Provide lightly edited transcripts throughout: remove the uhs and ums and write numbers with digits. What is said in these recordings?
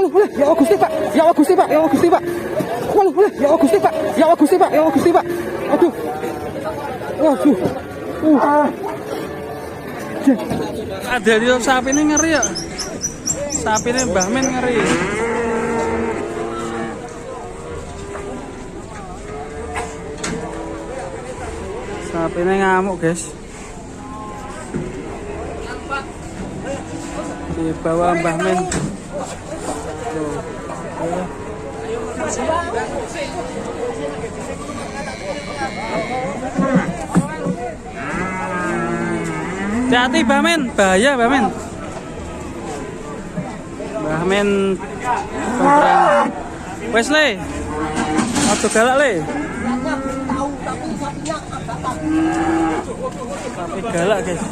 Waduh, waduh, ya Allah Gusti, Pak. Ya Allah Gusti, Pak. Ya Allah Gusti, Pak. Waduh, waduh, ya Allah Gusti, Pak. Ya Allah Gusti, Pak. Ya Allah Gusti, Pak. Aduh. Waduh. Ada di sapi ini ngeri ya. Sapi ini Mbah Min ngeri. Sapi ini ngamuk, guys. Di bawah Mbah Min. Tuh. Hati-hati Mbah Min, bahaya Mbah Min. Mbah Min keberan. Wes le. Aja galak le. Sapi galak, guys.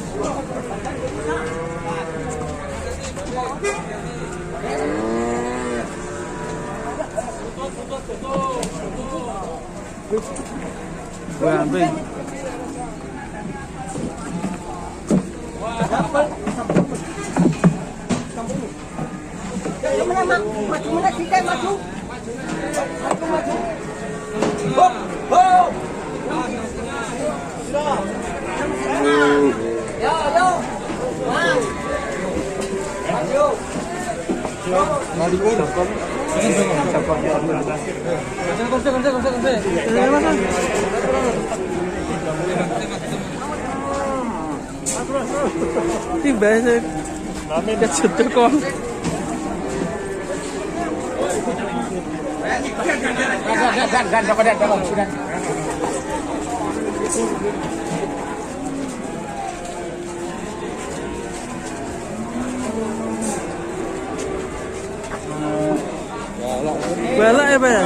Wah, Maju mana kita maju. Maju maju. Hop hop. Yo yo. Maju. Tiba sih. Kejeduk kok. Balak ya, Pak ya?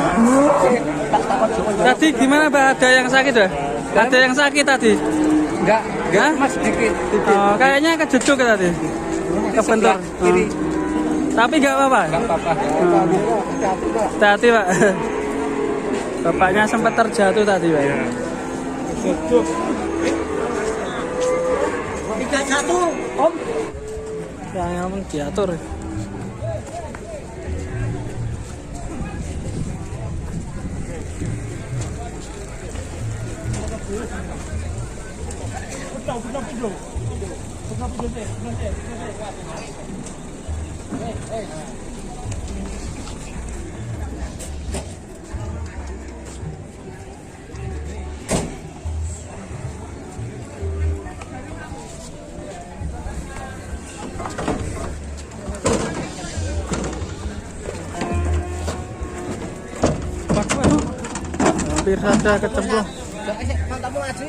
Tadi gimana, Pak? Ada yang sakit ya? Ada yang sakit tadi? Enggak, Enggak? Mas sedikit. Oh, kayaknya kejeduk ya tadi. Kebentur. Kiri. Oh. Tapi nggak apa-apa. Enggak apa-apa. Hati-hati, Pak. Bapaknya sempat terjatuh tadi, Pak. 31 Om. Yang ngomong diatur. Waduh, hampir saja kecemplung. Mantapmu ngaji.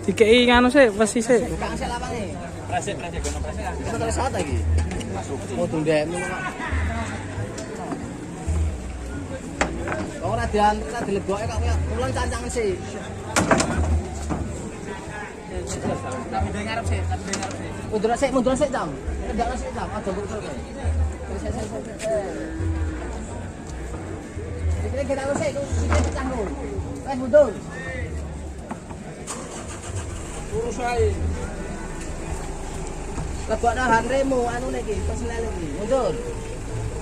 Dikei nganu sih, wesi sih. Buka sik lapange. Presik presik gono presik. Terus saat lagi. Mau tundek kok ora diantar ora dilebokke kok kulon cancangan sih. Mundur sik, Cam. Kendakno sik, Cam. Aja mbok terus. Sik sik sik. Iki kendakno sik, iki pecah lho. Wes mundur. Urus ae. Lebokno handremu anune iki, personel iki. Mundur.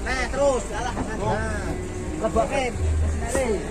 Nah, terus alah. Nah. Lebokke personele.